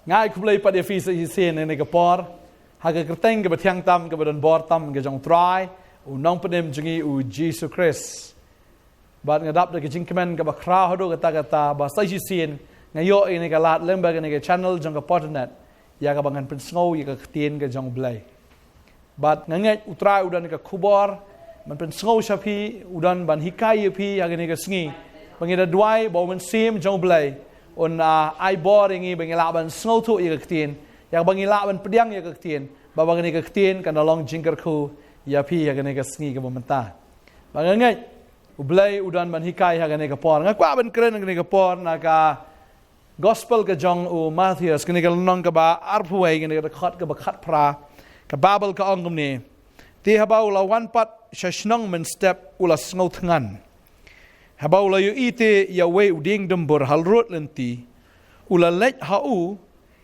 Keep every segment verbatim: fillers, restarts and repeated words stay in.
Nga ai khublei pat ïa phi sa shisien ha kane ka por ha ka kyrteng kaba thiang tam, kaba don bor tam, ka jong U Trai, U Nongpynim jong ngi U Jisu Khrist. Bad nga dap da ka jingkmen kaba khraw haduh katta katta ba sa shisien nga ïoh ïa kane ka lad lyngba kane ka channel jong ka Potternet, ïa kaba ngan pynsngew ïa ka ktien ka jong U Blei. Bad nga ngeit U Trai u don ka khubor ban pynsngew sha phi, u don ban hikai ïa phi ha kane ka sngi. Ba ngi da duwai ba U Mynsiem jong U Blei un, ah, ai bor ïa ngi ba ngi lah ban sngewthuh ïa ka ktien, ïa ba ngi lah ban pdiang ïa ka ktien, ba, ba kane ka ktien kan da long jingkyrkhu ïa phi ha kane ka sngi kaba mynta. Ba nga ngeit U Blei u don ban hikai ha kane ka por. Nga kwah ban kren ha kane ka por na ka Gospel ka jong u Mathaios, kane ka lynnong kaba arphew wei, kane ka dkhot kaba khatphra. Ka Baibl ka ong kumne: Te haba u la wan pat sha shnong mynstep u la sngewthngan. Haba u la ïohi te ïa uwei u dieng dumbur halrud lynti, u la leit ha u,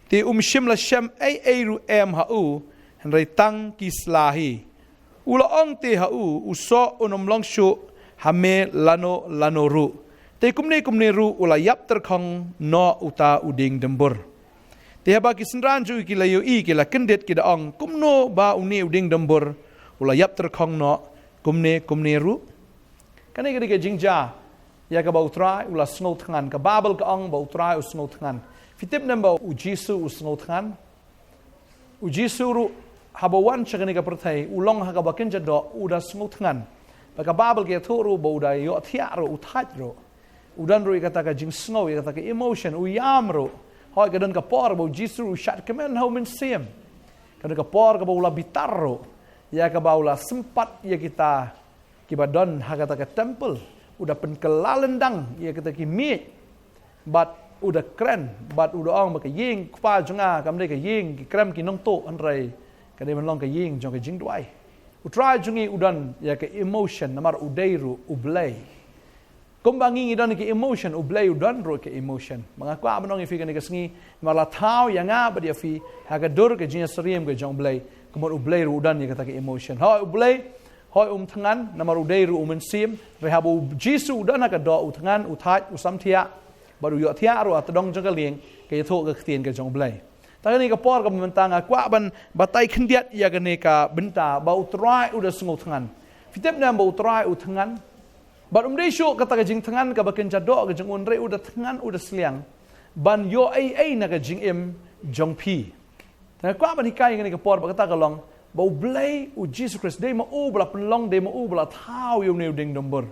te um shym la shem ei ei ruh em ha u, hynrei tang ki sla hi. U la ong te ha u, u soh un ym long shuh ha me lano lano ruh. Te kumne kumne ruh u la ïap tyrkhong noh uta u dieng dumbur. Te haba ki synran jong u ki la ïohi ki la kyndit, ki da ong, kumno ba une u dieng dumbur u la ïap tyrkhong noh kumne kumne ruh? Kane ka dei ka jingjia ïa kaba U Trai u la sngewthngan. Ka Baibl ka ong ba U Trai u sngewthngan. Phi tip ne em ba U Jisu u sngewthngan? U Jisu ruh haba wan sha kane ka pyrthei u long ha kaba kynja doh, u da sngewthngan. Ba ka Baibl ka ïathuh ruh ba u da ïohthiah ruh, u thait ruh. U don ruh ïa kata ka jingsngew, ïa kata ka emotion, u ïam ruh. Hooid, ka don ka por ba U Jisu u shad kmen ha U Mynsiem. Ka don ka por kaba u la bitar ruh, ïa kaba u la sympat ïa kita kiba don ha kata ka temple. U da pynkylla lyndang ïa kita ki miej. Bad u da kren, bad u da ong ba ka ïing Kpa jong nga kam dei ka ïing ki krem ki nongtuh, hynrei ka dei ban long ka ïing jong ka jingduwai. U Trai jong ngi u don ïa ka emotion, namar u dei ruh U Blei. Kumba ngi ngi don ïa ka emotion, U Blei u don ruh ka emotion. Ba nga kwah ban ong ïa phi kane ka sngi, namar la thaw ïa nga bad ïa phi ha ka dur ka jingïasyriem ka jong U Blei, kumba U Blei ruh u don ïa kata ka emotion. Hooid, U Blei, hooid, um thngan, namar u dei ruh U Mynsiem. Hynrei haba U Jisu u don ha ka doh, u thngan, u thait, u samthiah, bad u ïohthiah ruh ha tdong jong ka lieng, ka ïathuh ka ktien ka jong U Blei. Te ha kane ka por kaba mynta nga kwah ban batai khyndiat ïa kane ka bynta ba U Trai u da sngewthngan. Phi tip ne em ba U Trai u thngan? Bad um dei shuh kata ka jingthngan kaba kynja doh ka jong u, hynrei u da thngan, u da sliang ban ïoh ei ei na ka jingim jong phi. Te nga kwah ban hikai ïa kane ka por ba kata ka long ba U Blei, U Jisu Khrist, dei ma u ba la pynlong, dei ma u ba la thaw ïa une u dieng dumbur.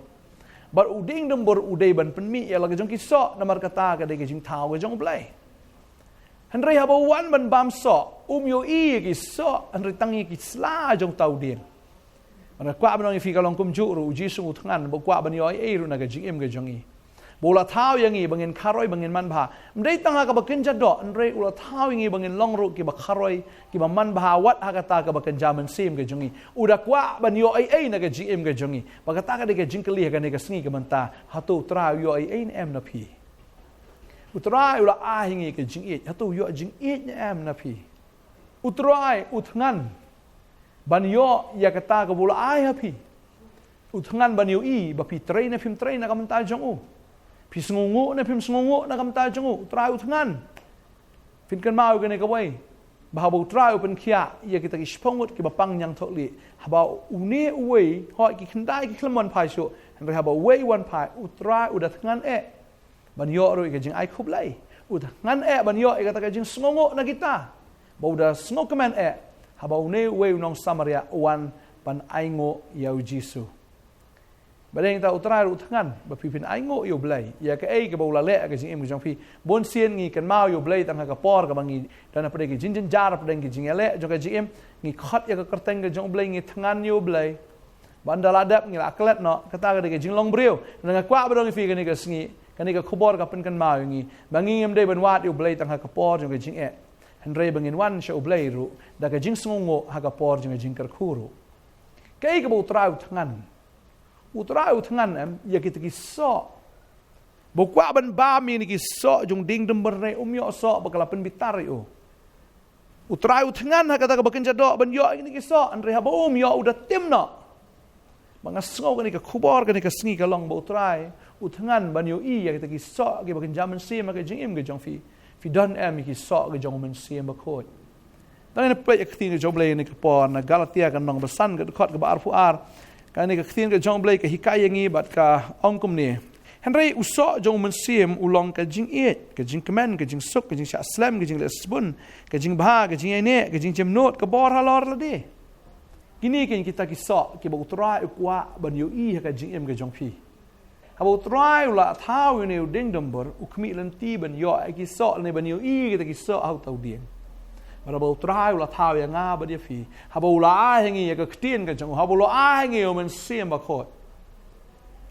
Bad u dieng dumbur u dei ban pynmih ïa la ka jong ki soh, namar kata ka dei ka jingthaw ka jong U Blei. Hynrei haba u wan ban bam soh, um ïohi ïa ki soh, hynrei tang ïa ki sla jong uta u dieng. Bad nga kwah ban ong ïa phi, ka long kumjuh ruh, U Jisu u thngan ba u kwah ban ïoh ei ei ruh na ka jingim ka jong ngi. Ba u la thaw ïa ngi ba ngin kharoi, ba ngin manbha. Ym dei tang ha kaba kynja doh, hynrei u la thaw ïa ngi ba ngin long ruh kiba kharoi, kiba manbha, wat ha kata kaba kynja mynsiem ka jong ngi. U da kwah ban ïoh ei ei na ka jingim ka jong ngi. Bad kata ka dei ka jingkylli ha kane ka sngi ka mynta. Hato U Trai u ïoh ei ei ne em na phi? U Trai u la ai ha ngi ka jingïeit, hato u ïoh jingïeit ne em na phi? U Trai u thngan ban ïoh ïa kata kaba u la ai ha phi. U thngan ban ïohi ba phi trei ne phim trei na ka bynta jong u. Phi sngewnguh ne phim sngewnguh na ka bynta jong u. U Trai u thngan. Phin kynmaw ïa kane kawei, ba haba U Trai u pynkhiah ïa kita ki shiphew ngut kiba pang ñiangthohlieh, haba une uwei, hooid, ki khyndai ki khlem wan phai shuh, hynrei haba uwei u wan phai, U Trai u da thngan eh ban ïoh ruh ïa ka jingai khublei. U thngan eh ban ïoh ïa kata ka jingsngewnguh na kita. Ba u da sngewkmen eh haba une uwei u nong Samaria u wan ban ainguh ïa U Jisu. Bad dei nangta U Trai ruh u thngan ba phi phin ainguh ïa U Blei ïa kaei kaba u la leh ha ka jingim ka jong phi. Bun sien ngi kynmaw ïa U Blei tang ha ka por kaba ngi don hapdeng ki jingjynjar, hapdeng ki jingïaleh jong ka jingim. Ngi khot ïa ka kyrteng ka jong U Blei, ngi thngan ïa U Blei. Ba ynda la dep ngi la klet noh, kata ka dei ka jinglong briew. Nga kwah ban ong ïa phi kane ka sngi, kane ka khubor ka pynkynmaw ïa ngi ba ngi ngim dei ban wad ïa U Blei tang ha ka por jong ka jingeh, hynrei ba ngin wan sha U Blei ruh da ka jingsngewnguh ha ka por jong ka jingkyrkhu ruh. Kaei kaba U Trai u thngan? U Trai u thngan em ïa kita ki soh. Ba u kwah ban bam ïa kine ki soh jong u dieng dumbur, hynrei um ïoh soh ba ka la pynbitar ïa u. U Trai u thngan ha kata kaba kynja doh ban ïoh ïa kine ki soh, hynrei haba um ïoh, u da tim noh. Ba nga sngew kane ka khubor kane ka sngi ka long ba U Trai u thngan ban ïohi ïa kita ki soh kiba kynja mynsiem ha ka jingim ka jong phi. Phi don em ïa ki soh ki jong u Mynsiem Bakhuid? Tang ïa phi ïa ka ktien ka jong u Blei ïa kane ka por, na Galatia ka lynnong ba san ka dkhot kaba arphew ar. Kane ka ktien ka jong u Blei ka hikai ïa ngi bad ka ong kumne: Hynrei u soh jong u Mynsiem u long ka jingïeit, ka jingkmen, ka jingsuk, ka jingshah slem, ka jingleh sbun, ka jingbha, ka jingïaineh, ka jingjemnud, ka bor halor lade. Kine keiñ kita ki soh kiba u Trai u kwah ban ïohi ha ka jingim ka jong phi. Haba u Trai u la thaw ïa une u dieng dumbur, u khmih lynti ban ïoh ïa ki soh ne ban ïohi kita ki soh ha uta u dieng. Bad haba u Trai u la thaw ïa nga bad ïa phi, haba u la ai ha ngi ïa ka ktien ka jong u, haba u la ai ha ngi ïa u Mynsiem Bakhuid,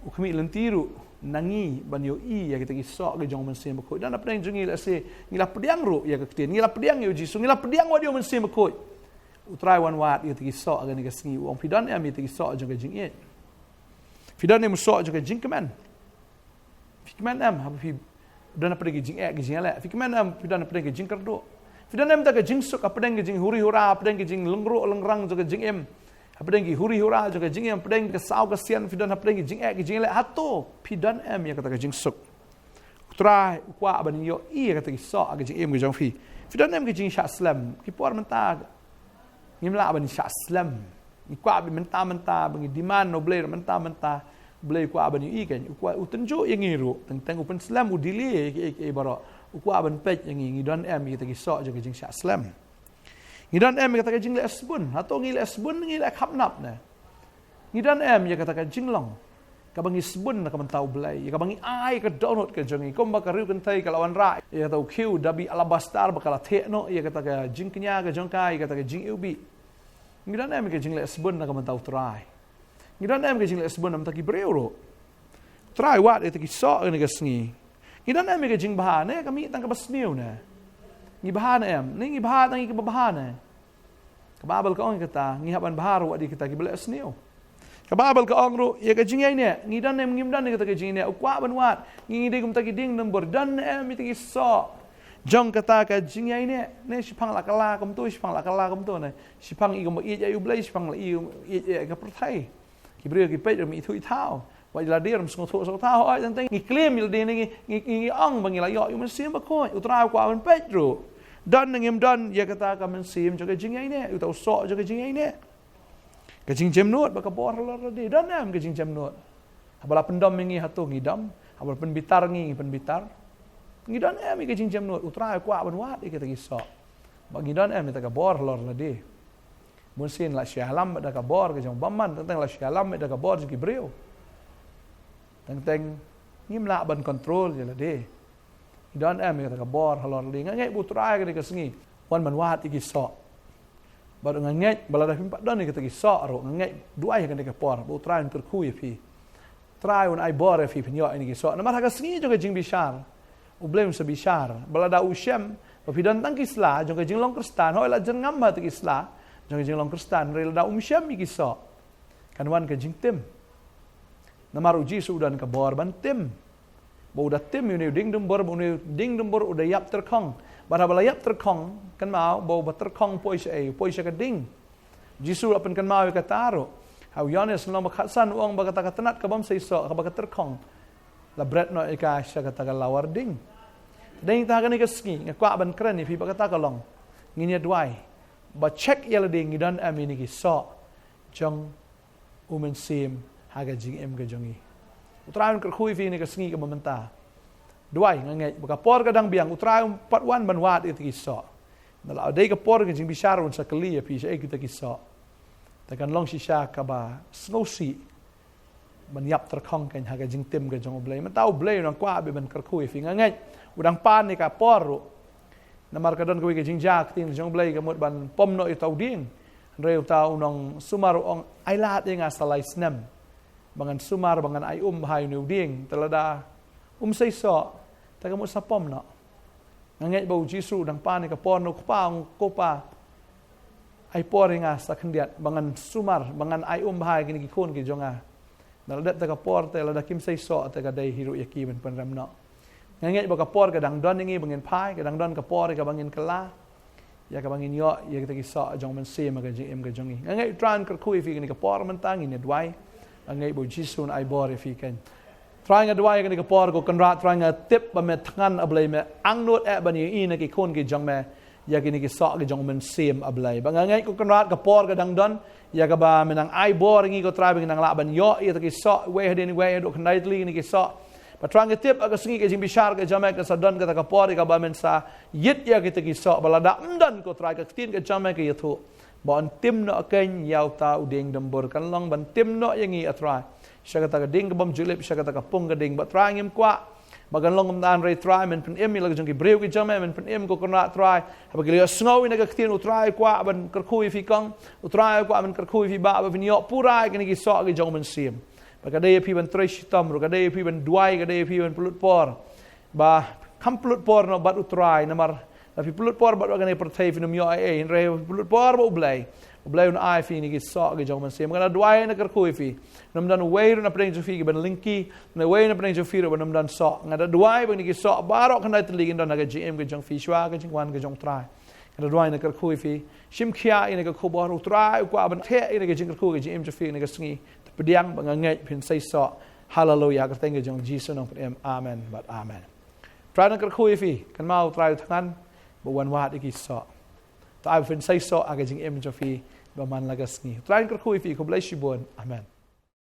u khmih lynti ruh na ngi ban ïohi ïa kita ki soh ki jong u Mynsiem Bakhuid. Don hapdeng jong ngi, lehse ngi la pdiang ruh ïa ka ktien, ngi la pdiang ïa u Jisu, ngi la pdiang wat ïa u Mynsiem Bakhuid, u Trai u wan wad ïa kita ki soh ha kane ka sngi, u ong: Phi don em ïa kita ki soh jong ka jingïeit? Phi don em u soh jong ka jingkmen? Phi kmen em haba phi don hapdeng ki jingeh ki jingïaleh? Phi kmen em, phi don hapdeng ki jingkyrduh? Phi don em da ka jingsuk hapdeng ki jinghuri hura, hapdeng ki jinglyngngoh lyngngoh jong ka jingim, hapdeng ki huri hura jong ka jingim, hapdeng ka saw ka sian, phi don hapdeng ki jingeh ki jingïaleh? Hato phi don em ïa kata ka jingsuk? U Trai u kwah ban ïohi ïa kata ki soh ha ka jingim ka jong phi. Phi don em ka jingshah slem? Ki por mynta ngim lah ban shah slem. Ngi kwah beit mynta mynta, ba ngi demand na u Blei mynta mynta. U Blei u kwah ban ïohi keiñ, u kwah, u tynjuh ïa ngi ruh. Teng teng u pynslem, u delay ïa kiei kiei baroh. U kwah ban peit ïa ngi, ngi don em ïa kita ki soh jong ka jingshah slem? Ngi don em ïa kata ka jingleh sbun? Hato ngi leh sbun, ngi leh khapnap ne? Ngi don em ïa kata ka jinglong kaba ngi sbun na ka bynta u Blei, ïa kaba ngi ai ka dohnud ka jong ngi, kumba ka riewkynthei ka la wanrah ïa kata u khiew dabi alabastar ba ka la theh noh ïa kata ka jingkñia ka jong ka, ïa kata ka jingiwbih? Ngi don em ïa ka jingleh sbun na ka bynta u Trai? Ngi don em ïa ka jingleh sbun na ka bynta ki briew ruh? U Trai u wad ïa kita ki soh ha kane ka sngi. Ngi don em ïa ka jingbha ne ka mih tang kaba sniew ne? Ngi bha ne em, ne ngi bha tang ïa kiba bha ne? Ka Baibl ka ong ïa kata, ngi hap ban bha ruh wat ïa kita kiba leh sniew. Ka Baibl ka ong ruh ïa ka jingïaineh. Ngi don em, ngim don ïa kata ka jingïaineh? U kwah ban wad ngi, ngi dei kum kita ki dieng dumbur. Don em ïa kita ki soh jong kata ka jingïaineh? Ne shiphang la kylla kumto, shiphang la kylla kumto ne? Shiphang i kumba ïeit ïa u Blei, shiphang la i ïeit ïa ka pyrthei. Ki briew ki peit ruh ym ithuh ithaw. Wat ïa lade ruh ym sngewthuh sngewthaw. Hooid, teng teng ngi claim ïa lade ne ngi, ngi, ngi, ngi ong ba ngi la ïoh ïa u Mynsiem Bakhuid. U Trai u kwah ban peit ruh, don ne ngim don ïa kata ka mynsiem jong ka jingïaineh, uta u soh jong ka jingïaineh. Ka jingjemnud bad ka bor halor lade. Don em ka jingjemnud? Haba la pyndom ïa ngi, hato ngi dom? Haba la pynbitar ngi, ngi pynbitar? Ngi don em ïa ka jingjemnud? U Trai u kwah ban wad ïa kita ki soh. Ba ngi don em ïa kata ka bor halor lade? Bun sien la shu ïalam bad da ka bor ka jong u bymman, teng teng la shu ïalam bad da ka bor jong ki briew. Teng teng ngim lah ban control ïa lade. Ngi don em ïa kata ka bor halor lade? Nga ngeit ba u Trai kane ka sngi u wan ban wad ïa ki soh. Bad nga ngeit ba lada phim pat don ïa kita ki soh ruh, nga ngeit, duwai ha kane ka por ba u Trai un kyrkhu ïa phi. U Trai un ai bor ïa phi phin ïoh ïa kine ki soh. Namar ha ka sngi jong ka jingbishar, u Blei un sa bishar. Ba lada u shem ba phi don tang ki sla jong ka jinglong Khristan, hooid, la jyrngam bha kita ki sla jong ka jinglong Khristan, hynrei lada um shem ïa ki soh, kan wan ka jingtim. Namar u Jisu u don ka bor ban tim. Ba u da tim ïa une u dieng dumbur, ba une u dieng dumbur u da ïap tyrkhong. Bad haba la ïap tyrkhong, kynmaw ba u ba tyrkhong poi sha ei? Poi sha ka ding. Jisu la pynkynmaw ïa kata ruh. Ha u Ïoannis lynnong ba khatsan u ong ba kata ka tnat ka bym sei soh, kaba ka tyrkhong, la bret noh ïa ka sha kata ka lawar ding. Te dei nangta ha kane ka sngi nga kwah ban kren ïa phi ba kata ka long, ngin ïa duwai ba check ïa lade, ngi don em ïa kine ki soh jong u Mynsiem ha ka jingim ka jong ngi. U Trai un kyrkhu ïa phi ha kane ka sngi kaba mynta. Duwai, nga ngeit ba ka por ka dang biang, u Trai um pat wan ban wad ïa kita ki soh. Lada la dei ka por ka jingbishar, un sa kylli ïa phi shaei kita ki soh. Te kan long shisha kaba sngewsih ban ïap tyrkhong keiñ ha ka jingtim ka jong u Blei. Mynta u Blei u nang kwah beit ban kyrkhu ïa phi. Nga ngeit u dang pan ïa ka por ruh. Namar ka don kawei ka jingjia, ka ktien jong u Blei ka mut ban pom noh ïa uta u dieng. Hynrei uta u nongsumar u ong, ai lad ïa nga sa lai snem ba ngan sumar, ba ngan ai um bha ïa une u dieng. Te lada um sei soh, te ka mut sa pom noh. Nga ngeit ba u Jisu u dang pan ïa ka por na u Kpa, u ong, ko Pa, ai por ïa nga sa khyndiat ba ngan sumar, ba ngan ai um bha ïa kine ki khun ki jong nga. Lada dep ta ka por te lada kim sei soh te ka dei hi ruh ïa ki ban pynrem noh. Nga ngeit ba ka por ka dang don ïa ngi ba ngin phai, ka dang don ka por ïa kaba ngin kylla, ïa kaba ngin ïoh ïa kita ki soh jong u Mynsiem ha ka jingim ka jong ngi. Nga ngeit u Trai un kyrkhu ïa phi ha kane ka por mynta, ngin ïa duwai. Nga ngeit ba u Jisu un ai bor ïa phi keiñ. Trai nga duwai kane ka por ko Kynrad, Trai nga tip ba me thngan A Blei, me angnud eh ban ïohi na ki khun ki jong me ïa kine ki soh ki jong u Mynsiem A Blei. Ba nga ngeit ko Kynrad ka por ka dang don ïa kaba me nang ai bor ngi ko Trai ba ngi nang lah ban ïoh ïa kita ki soh, wei hadien wei haduh khyndai tylli kine ki soh. Ba Trai nga tip ha ka sngi ka jingbishar ka jong me kan sa don kata ka por ïa kaba men sa ïit ïa kita ki soh. Ba lada ym don ko Trai, ka ktien ka jong me ka ïathuh ba yn tim noh kein ïa uta u dieng dymbur. Kan long ban tim noh ïa ngi A Trai sha kata ka dieng ka bym ju lip, sha kata ka pung ka dieng. Ba Trai ngim kwah ba kan long kumta, hynrei Trai men pynim ïa la ka jong ki briew ki jong me, men pynim ko Kynrad Trai. Haba ki la ïohsngew ïa ka ktien, u Trai u kwah ban kyrkhu ïa phi kong, u Trai u kwah ban kyrkhu ïa phi bah, ba phin ïoh pura ïa kine ki soh ki jong u Mynsiem. Ba ka dei ïa phi ban trei shitom ruh, ka dei ïa phi ban duwai, ka dei ïa phi ban pynlut por. Ba kham pynlut por noh bad u Trai, namar lada phi pynlut por bad kane ka pyrthei phin ym ïoh ei ei, hynrei phi pynlut por bad U Blei, U Blei un ai phi kine ki soh ki jong u Mynsiem. Nga da duwai, nga da kyrkhu ïa phi, ym don uwei ruh na pdeng jong phi ki ban lyngkhi, ym don uwei na pdeng jong phi ruh ba ym don soh. Nga da duwai ba kine ki soh baroh khyndai tylli kin don ha ka jingim ka jong phi shuwa ka jingwan ka jong u Trai. Nga da duwai, nga da kyrkhu ïa phi, shim khia ïa kane ka khubor, u Trai u kwah ban theh ïa kane ka jingkyrkhu ka jingim jong phi ïa kane ka sngi. Te pdiang ba nga ngeit phin sei soh. Haleluya, ha ka kyrteng ka jong U Jisu nongpynim. Amen bad amen. Trai nga da kyrkhu ïa phi, kynmaw u Trai u thngan ba u wan wad ïa ki soh. Te ai ba phin sei soh ha ka jingim jong phi ba man la ka sngi. Trai nga da kyrkhu ïa phi, khublei shibun. Amen.